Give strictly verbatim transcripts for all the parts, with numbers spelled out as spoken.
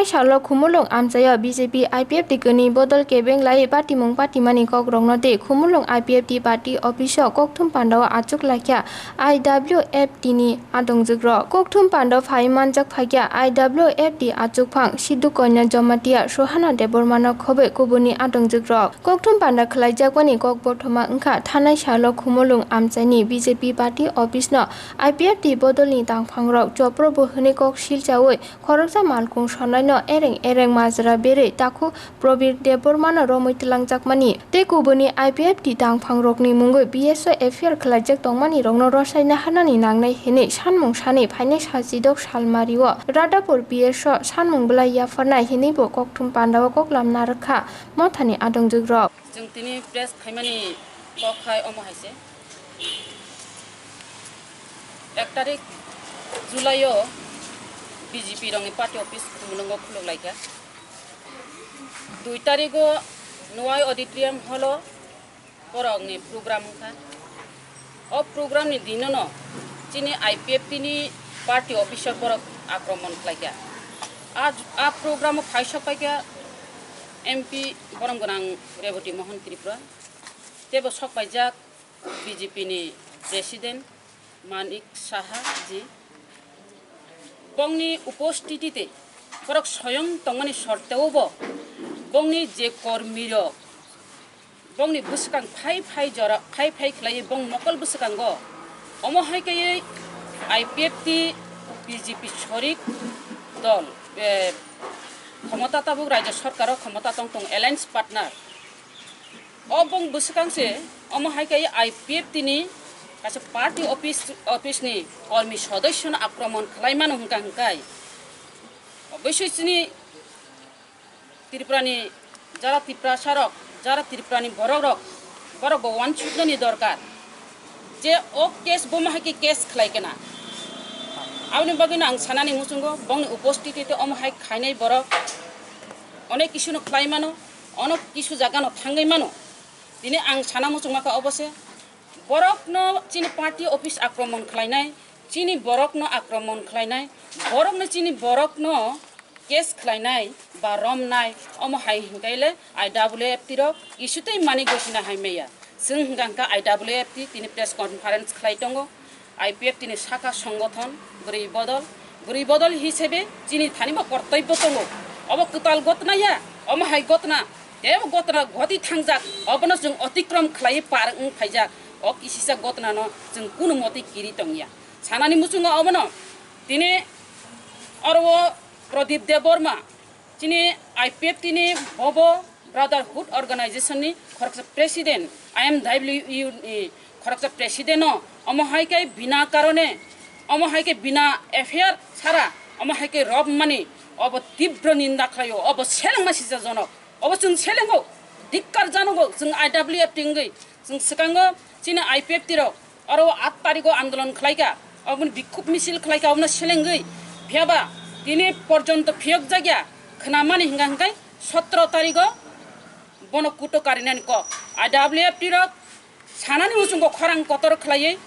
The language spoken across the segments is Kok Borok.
Salo Khumulwng amchaio B J P I P F T kwnwi bodol kebeng lai patimung patimani kokrokno tei Khumulwng I P F T party office-o kokthum pandao achuk laikha I W F T ni adongjukrok. Kokthum pandao phai manjak phaikha I W F T achukphang Sidhu Konya Jamatia Sohana Debbarmano khobwi kubuni adongjukrok. Kokthum panda khlaijakmani kok bothoma wngkha thanai salo Khumulwng amchaini B J P party office-no I P F T bodolni tangphangrok chopro bo hwnwi kok silchaui khoroksa malkhung sonaino ereng ereng majra berwi takhuk Probir Debbarmano romwi twlangjakmani tei kubuni I P F T tangphangrokni mungwi B S O F I R khlaijak tongmanirokno rwsai naharnani nangnai hwnwi sanmung sani phainai sachidok salmario Radhapur P S O sanmung bwlai yapharnai hwnwibo kokthum pandao koklam narwkha mothani adongjukrok. Chwng tini press phaimani kok hai omo hai se. Ek tarik July o B J P rokni party office Khumulwngo khuluk laikha. Dui tarik o Nwai Auditorium Hall o borokni program wngkha. O program ni dino no chini I P F T ni party office o borok akromon khlaikha. A, a program o phai sok paikha M P borom gwnang Reboti Mohan Tripura. Teibo sok paijak B J P ni President Manik Saha ji. Bongni upostiti tei borok soyong tongmani sorteo bo bongni je kormi rok bongni bwswkang phai phai jora phai phai khlaiwi bong mokol bwswkango omo hai kaiwi I P F T B J P sorik dol, eh, khomota tabuk raijyo sorkaro khomota tong tong alliance partner. O bong bwswkang se omo hai kaiwi I P F T ni kaisa party office, office ni kormi sodossyo no akromon khlai mano hwnkha hwnkhe. Obviously chini Tripura ni jara Tiprasa rok, jara Tripura ni borok rok, borok bo uansuknani dorkar je o case bo ma hai khe case khlai khe na. Aboni bagwi no ang sanani muchungo bongni upostiti tei omo hai khainai borok onek kisu no khlai mano, onek kisu jaga no thangwi mano. Tini ang sana muchungma kha obo se, borokno chini party office akromon khlainai, chini borokno akromon khlainai, borokno chini borokno case khlainai ba romnai, omo hai hwnkhe le I W F T rok kisu tei mani gosina hai maya. Chwng hwnkha hwnkha I W F T tini press conference khlai tongo. I P F T ni saka songothon bwrwi bodol, bwrwi bodol hisabe chini thani bo kortobbo tongo. Obo kwtal gotna ya, omo hai gotna, tebo gotna goti thangjak, obono chwng otikrom khlaiwi par wng phaijak. O kisisa gotnano chwng kunu motwi kiri tongya. Sanani muchungo obono tini oro o Pradip Debbarma, chini I P F T ni bobo Brotherhood Organization ni khoroksa president, I M W U ni khoroksa president no, omo hai khe bina karone, omo hai khe bina F I R sara, omo hai khe rob mani, obo tibro ninda khlaio, obo selengma sijajonok, obo chwng selengo, dikkar janogo, chwng I W F T wngwi, chwng swkango chini I P F T rok, oro o aat tarikh o andolon khlaikha, oboni bikhub misil khlaikha, obono selengwi, phiyaba tini porjonto phiyokjakya, khwnamani hwnkha hwnkhe sotro tarikh o bono kuto karinani kok. I W F T rok sanani muchungo khorang kotor khlaiwi,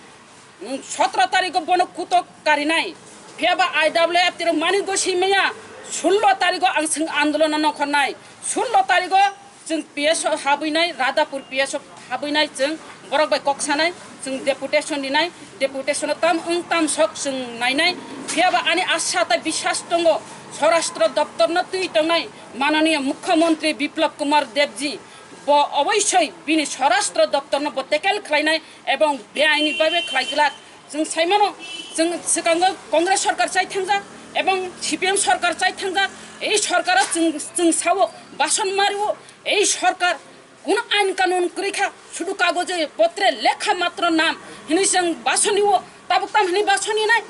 mm, sotro tarikh o bono kuto karinai, phiyaba I W F T rok mani goswi maya, sullo tarikh o ang chwng andolon no khornai, sullo tarikh o chwng P S O habwinai, Radhapur P S O habwinai chwng borok bai kok sanai, chwng deputation rinai, deputation o tam wng tam sok chwng nainai. Phiyaba ani asa tei biswas tongo, Swarashtra doptor no twi tongnai mananiya Mukhyamantri Biplab Kumar Debji, bo oboisoi bini Swarashtra doptor no bo tackle khlainai ebong beaini bhabe khlai glak. Chwng sai mano, chwng swkango Congress sorkar chai thangjak ebong C P M sorkar chai thangjak. Ei sorkaro chwng, chwng sao, bason mario, ei sorkar kuno ain kanun kwrwi kha, sudu kagoje potre lekha matro nam hinwi chwng basonio, tabuk tam hinwi basoni nai.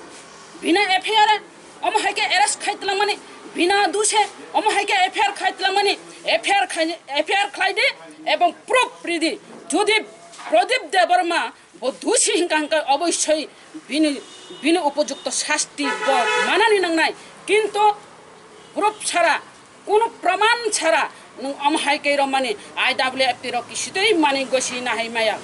Bina F I R omo hai khe arrest khai twlangmani, bina duse omo hai khe F I R khai twlangmani, F I R khai, F I R khlai di ebong proof ridi. Jodi Pradip Debbarma bo dusi hinka hinka oboisoi bini, bini upojukto sasti bo manani nangnai. Kintu proof sara, kunu praman sara nwng omo hai khe romani I W F T rok kisitwi mani gosi nahai maya.